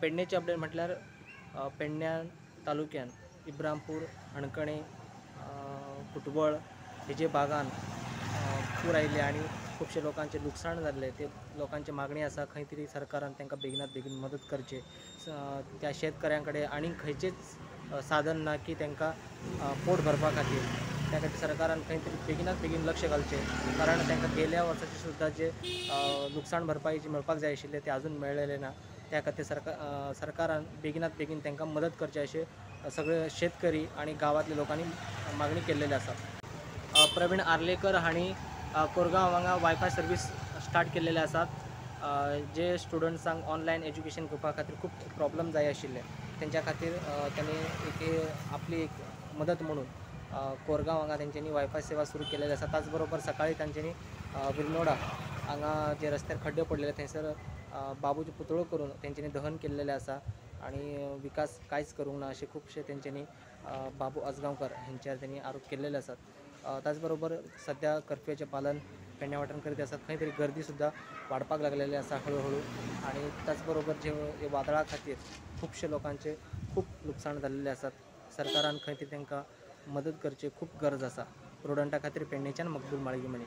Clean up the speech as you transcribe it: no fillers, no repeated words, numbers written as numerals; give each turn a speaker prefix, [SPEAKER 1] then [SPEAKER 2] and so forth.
[SPEAKER 1] पेडणेचे update म्हटल्यार पेडण्या तालुक्यान इब्रामपूर, हणकणे, कुटवळ हेजे भागान पूर आयिल्ले आनी खुबशे लोकांचे लुकसाण जाल्लें. ते लोकांची मागणी आसा खंय तरी सरकारान तांकां बेगिनात बेगीन मदत करची. त्या शेतकऱ्यां कडेन आनी खंयचेच साधन ना की तांकां पोट भरपा खातीर. त्या खातीर सरकारान खंय तरी बेगिनात बेगीन लक्ष घालचें, कारण तांकां गेल्या वर्साचें सुद्दां जे लुकसाण भरपाई जी मेळपाक जाय आशिल्लें तें अजून मेळ्ळेलें ना. त्या खातीर सरकारान बेगिनात बेगीन तांकां मदत करचें अशें सगळे शेतकरी आनी गांवांतल्या लोकांनी मागणी केल्लेली आसा. प्रवीण आर्लेकर हांणी कोरगांव हांगा वायफाय सर्वीस स्टार्ट केल्लेले आसात. जे स्टुडंट्सांक ऑनलायन एज्युकेशन घेवपा खातीर खूब प्रॉब्लम जाय आशिल्ले तेंच्या खातीर तांणी एक आपली एक मदत म्हणून कोरगांव हांगा तेंच्यांनी वायफाय सेवा सुरू केलेली आसा. त्याच बरोबर सकाळी तांच्यांनी विर्नोडा हांगा जे रस्त्यार खड्डे पडलेले थंयसर बाबूचे पुतळो करून तेंच्यांनी दहन केल्लेलें आसा आनी विकास कांयच करूंक ना अशे खुबशे तेंच्यांनी बाबू आजगांवकर हेंचेर तेंणी आरोप केल्लेले आसात. त्याच बरोबर सद्या कर्फ्यूचें पालन पेडण्या वाठारांत करीत आसात. खंय तरी गर्दी सुद्दां वाडपाक लागलेली आसा हळूहळू आनी त्याच बरोबर जे वादळा खातीर खुबशे लोकांचे खूब लुकसाण जाल्लें आसात. सरकारान खंय तरी तांकां मदत करची खूब गरज आसा. प्रुडंटा खातीर पेडणेच्यान मकबूल माळगी म्हणी.